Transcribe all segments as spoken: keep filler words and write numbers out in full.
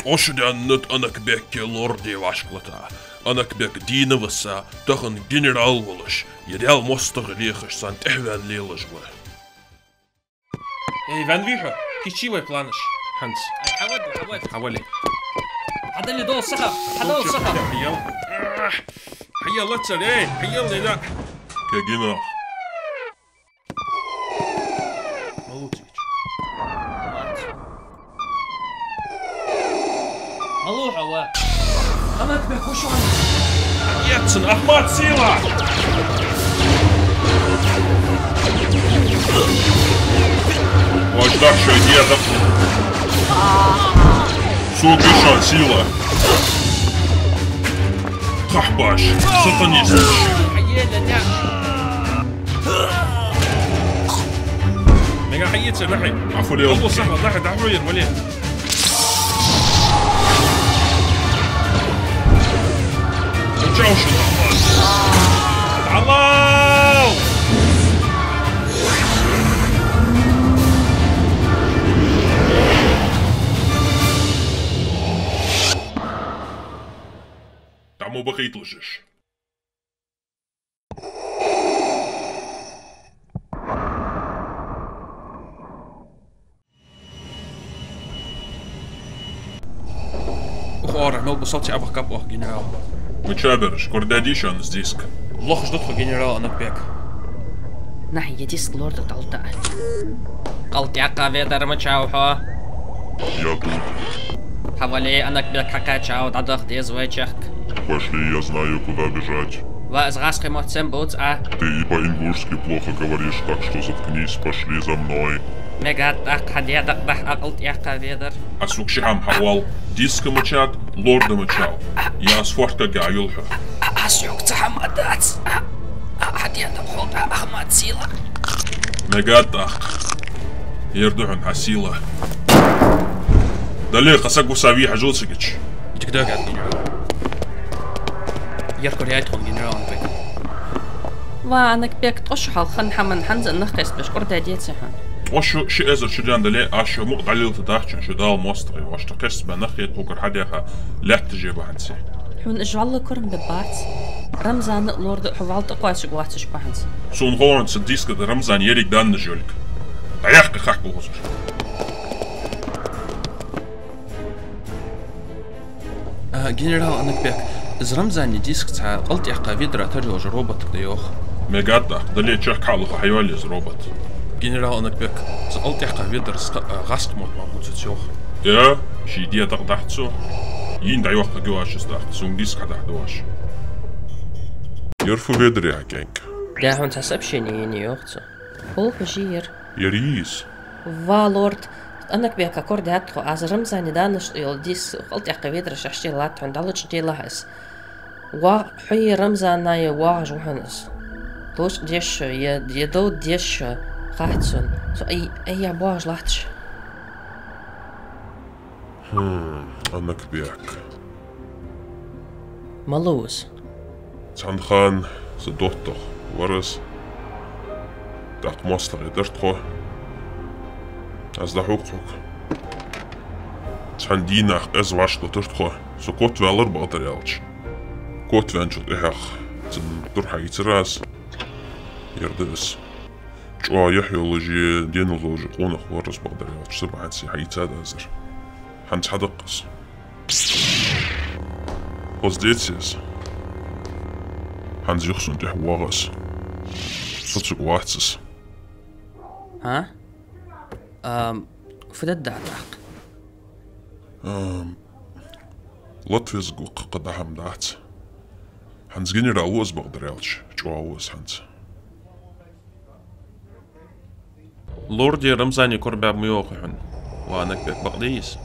Ткъо шу даьннад Анакбека лорде вӀашкалата. Анакбек дийна виса, тахан генерал волаш, е Даьла моастагӀий лехаш, царна тӀехьаваьнна лелаш ва. Эй, ваьннавий хьо? Кийчъий вай планаш? ХӀанз. Ай, хьавода, хьавода. Хьавода. Хьадале, долаш саха, хьадолаш саха. Хьаял. Хьаял, лаца, эй, хьаял, лела. Кагина. Малув цига. Малув хьо, ва? Анакбек, хӀуш ван. Еццан, Ахмат, сила! Ваш дах шоай деза. Сога шоана сила. Хьахьбаш, сатанисташ. Мега хьаэца нахьи. Афу лел. Абу сахал нахьи, дахьу ер вале. Чаушин. Аллах! Таму бахитлушиш. Ух, ора, мел бусалча абахкап оаха, генерал. Мичабераш, корадаьдий шоана из диск? Лохаш да тхо, генерал Анакбек. Нахьи, е диск лорда тӀа латта. Къал тӀехьа ведар, мичав хьо? Я тут. Хьавале, Анакбек хьакхаьчав, дӀадаха деза вай чехка. Пошли, я знаю, куда бежать. Ва, из гӀазкхий мотт сен бувц Ӏа? Ты и по-ингушски плохо говоришь, так что заткнись, пошли за мной. Мега тӀаккха хьа дедакъ дахь, къал тӀехьа ведар. Ӏа сога ши хӀама хьаоал, диска мичад, лорда мичав. Я из форткага Ӏайолла хьо. Ӏа сога цхьа хӀама дац. Ӏа, Ӏа хьа дедакъ хьо, Ахмат, сила. Мега тӀаккха. Ер да хьона хьа сила. Дале, кхы саг виса вий хьажал цига чу. Дика дагаьд, генерал. Ер корадаьд тхона, генерал Анакбек. Ва, Анакбек, ткъо шу хьалха хинна хӀаман хӀанз а нах кхестабеш корадаьдеций хьона? Ткъо шу, ши эзар шу даьнна дале, аз шо мукъа дӀалелийтаргдац, шо Даьла моастагӀий ва, шо тха кхестабаь нах хетта, хьогара хьадаьха лаьтташ е бахьанце. Хьона уж вӀалла курам бергбац. Рамзана а лорда а хьо вӀалла тӀакхоачаргвоацаш бахьанца. Сона хов хьона цу диска тӀа Рамзана еррига даннаш йолга. ДӀаяккха хьа колхозаш. А, генерал Анакбек, из Рамзана диск цхьа къал тӀехьа ведара тара йолаш роботага да йоах. Мега тӀаккха, дале, чехка хьалаха хьайоалае из робот. Генерал Анакбек, из къал тӀехьа ведар, из кха-, а, гӀазкхий мотт мара бувцац йоах. Э, ший дедакъ дахьа цо. Йийна дӀайоаккхаргья оаш из тӀаккха, сона диск хьадахьа ду оаш. Ер фу ведар я, кӀаьнк? Да, хьона цхьа сообщени енай йоах цо. Хулхаш я ер. Ер йий из? Ва, лорд, Анакбека корадаьд тхо, аз Рамзана даннаш йола диск къал тӀехьа ведараш ахча латт хьона, дӀалучаделахь из. Ва, хьои Рамзанаи воагӀаш ва хьона из. Лучкъа деш шо, е, е дов деш шо, хац сона. Со ай, ай, я боагӀаш латташ. Хм, Анакбек. Малув из? Цхьан хана са доттагӀа вар из. ТӀаккха моастагӀий дар тхо. Аз дӀахьокх хьога. Цхьан дийнахьа къаьз вӀашагӀтоттар тхо. Со котваьлар, бакъдар аьлча. Котваьнначул тӀехьагӀа цун тур хьаийцар аз. Ер да из. ЧӀоагӀа яхь йолаш, денал долаш къонах вар из, бакъдар аьлча, цу бахьанца хьаийцад аз ер. ХӀанз хьадаккха из. Хоза деций из? ХӀанз юха сона тӀехьа воагӀа из. Со цуг вац из. ХӀа? Ам, фу дергда тӀаккха? Ам, латвезаргва-кх, кхы дӀа хӀама дац. ХӀанз генерал ва из, бакъдар аьлча, чӀоагӀа ва из хӀанз. Лорди Рамзани корабаьб ма йоахий хьона, ва Анакбек, бакъдий из?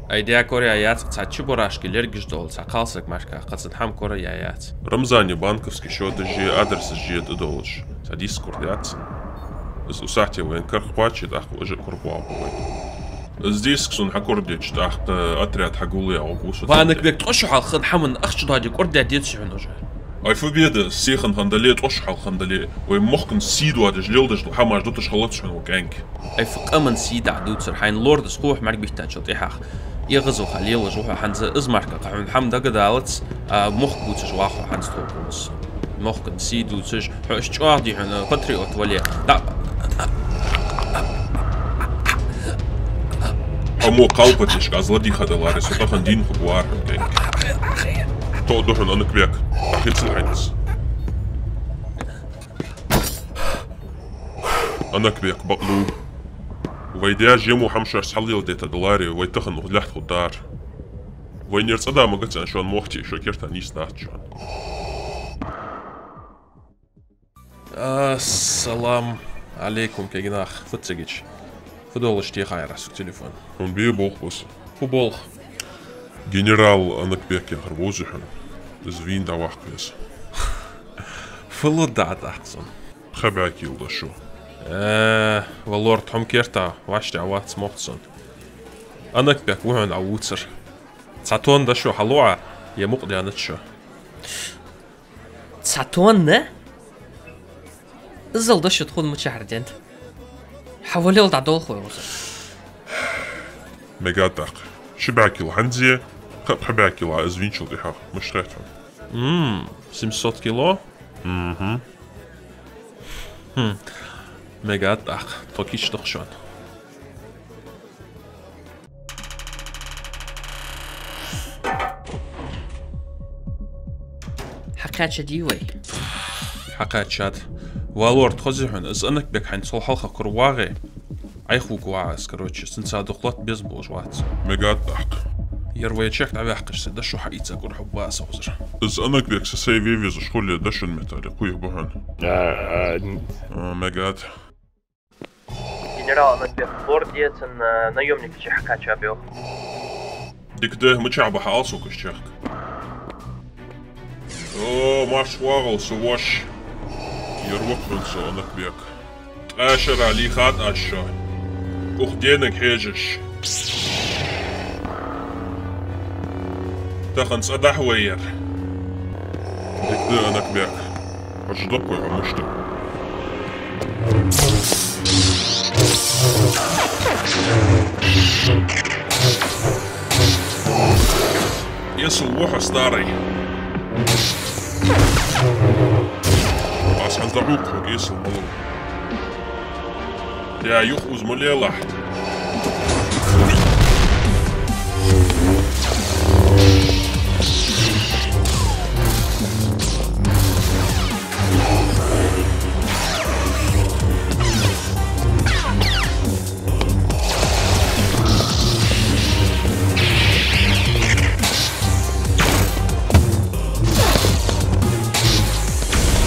Ай, даь кораяь яц, цхьа чебурашка лергаш дола цхьа кхалсаг мара, кхы цхьа хӀама кораяь яц. Рамзани банковски счёташ е, адресаш е тӀадоалаш цхьа диск корадаьд цунна. Из усатте вайна карх кхоаче, тӀаккха уже корабоагӀаргба вай. Из диск сона хьакорадеча, тӀаккха отряд хьагулъяь гӀоргва со. Ва Анакбек, ткъо шу хьалха хинна хӀаман ахча доаде корадаьдеций хьона уже? Ай, фу беда, сиха хинна дале, ткъо шу хьалха хинна дале, вай мохкан сий доадеш леладеш дола хӀамаш дуташ хилац хьона, ва кӀаьнк. Ай, фу къаман сий дӀадувцар хьайна, лордас кхухьа мӀарг биттачул тӀехьагӀа. Эггара хьалха лелаш ва хьо хӀанз, из мара кхы хьона хӀама дагадалац, а, мохк бувцаш ва хьо хӀанз тхо кхунса. Мохкан сий дувцаш, хьо иштта чӀоагӀа дий хьона патриот вале. Да. Амма кхалпатешка аз ладийхадаларе, со тахан дийна хургвар хьона кӀек. Тоъал да хьона, Анакбек, ахица хьайнас. Анакбек, бакълув. Вай даьша мо хӀама шоашца хьалеладайтадаларе, вай тахан укх лаьтта хургдар. Вайнера цӀа да ма гацан шоана мохти, шо керта нийса дац шоана. Ассалам Ӏалайкум, кагий нах, фу ца гича. Фу долаш техаяр аз телефон? Хьона бе болх бус. Фу болх? Генерал Анакбек яхар бовзий хьона? Из вийна дӀаваккха веза. Фу лу дӀа тӀаккха цун? Пхи бӀаь кила дошув. Э, ва лорд, хьо-м керта вӀаштӀехьа вац мохцун. Анакбек ва хьона Ӏа вувцар. Цхьа тонна дошув хьалу Ӏа, е мукъа даьннад шо? Цхьа тонна? Иззал дошув тхона мичахьара деннад? Хьавалел дӀадолх вай укхаза. Мегаьд тӀаккха. Ши бӀаь кила хӀанз, кхы пхи бӀаь кила из вийначул тӀехьагӀа. Мишта хет хьона? М, семьсот кило? Мгм. Хм. Мегаьд тӀаккха. Тхо кийчдоаккх шоана. Хьакхаьчадий вай? Хьакхаьчад. Ва лорд, хозий хьона, из Анакбек хьайна цул хьалха кура вагӀе. Ӏайха вуг вагӀа из, короче, цунца дукха латта безам болаш вац. Мегаьд тӀаккха. Ер вай чехка дӀаваьккхача, са дошув хьаийца кура хьо ба ас хозар. Из Анакбек са сай ве везаш хуле, дошун метаре кхуйх ба хьона. А, а, н- А, мегаьд. Генерал Анакбек, лорд е цун, э, наёмник чехка кхаьчаб йоах. Дика да, мичахьа ба хьаала сога из чехка. О, марш вагӀал, са воша. Ер ва хьона со, Анакбек. Ткъаь шера лийхад аз шо. Укх денга хьежаш. Тахан цӀадахьа вай ер. Дика да, Анакбек. Хьожаргда-кх вай хьо мишта. Эсала ва хьо, старый. Аз хӀанз дӀахьокх хьога, эсала ма лу. Даь юха укхаза ма лелахь.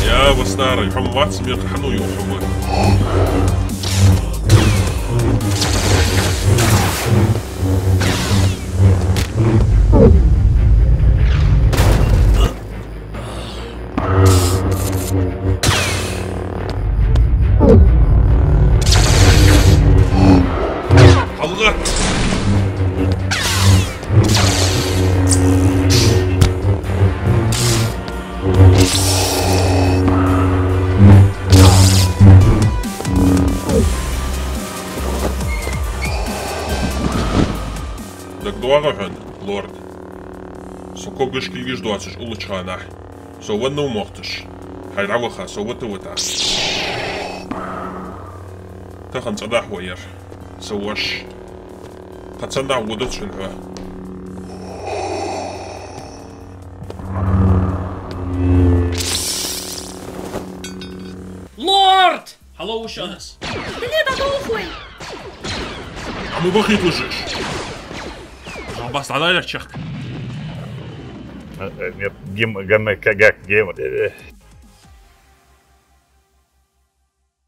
Я, ва старый, хьо-м вац мекъа, хьан ва юха хьо ва? ХьалгӀатта! ДагадоагӀий хьона, лорд? Со когаш-кулгаш доацаш уллача хана, со веннав мохташ, хьай дӀаваха, со вита-вита. Тахан цӀадахьа ва ер, са воша. Кхы цхьаннахьа вода цунна хьо. Лорд! Хьалу ва шоана из. Билет дӀадолх вай! Ӏа ма бахийта лужаш! Жабас дӀадайра чехка. Э, э, нет, гем-, гем-, кагак, гем-, э, э.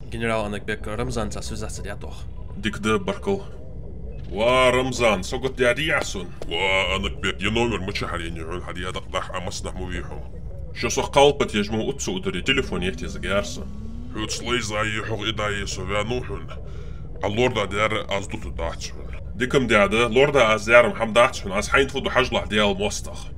Генерал Анакбек, Рамзанца связаться даьд оаха. Дика да, баркал. Ва, Рамзан, сагот даьдий Ӏа сона? Ва, Анакбек, е номер мичахьара еннай хьона, хьа дӀа дакъа дахь, Ӏа массанахьа ма вий хьо. Шо сох кхалпатеж ма утцу ударе, телефон еттеза гар со. Хьоца лайза е хьох идае со ваьннав хьона. Ӏа лорда даьр аз дутаргдац хьона. Дика-м даьд, лорда аз даьр-м хӀама дац хьона, аз хьайна фу ду хьажалахь, Даьла моастагӀа.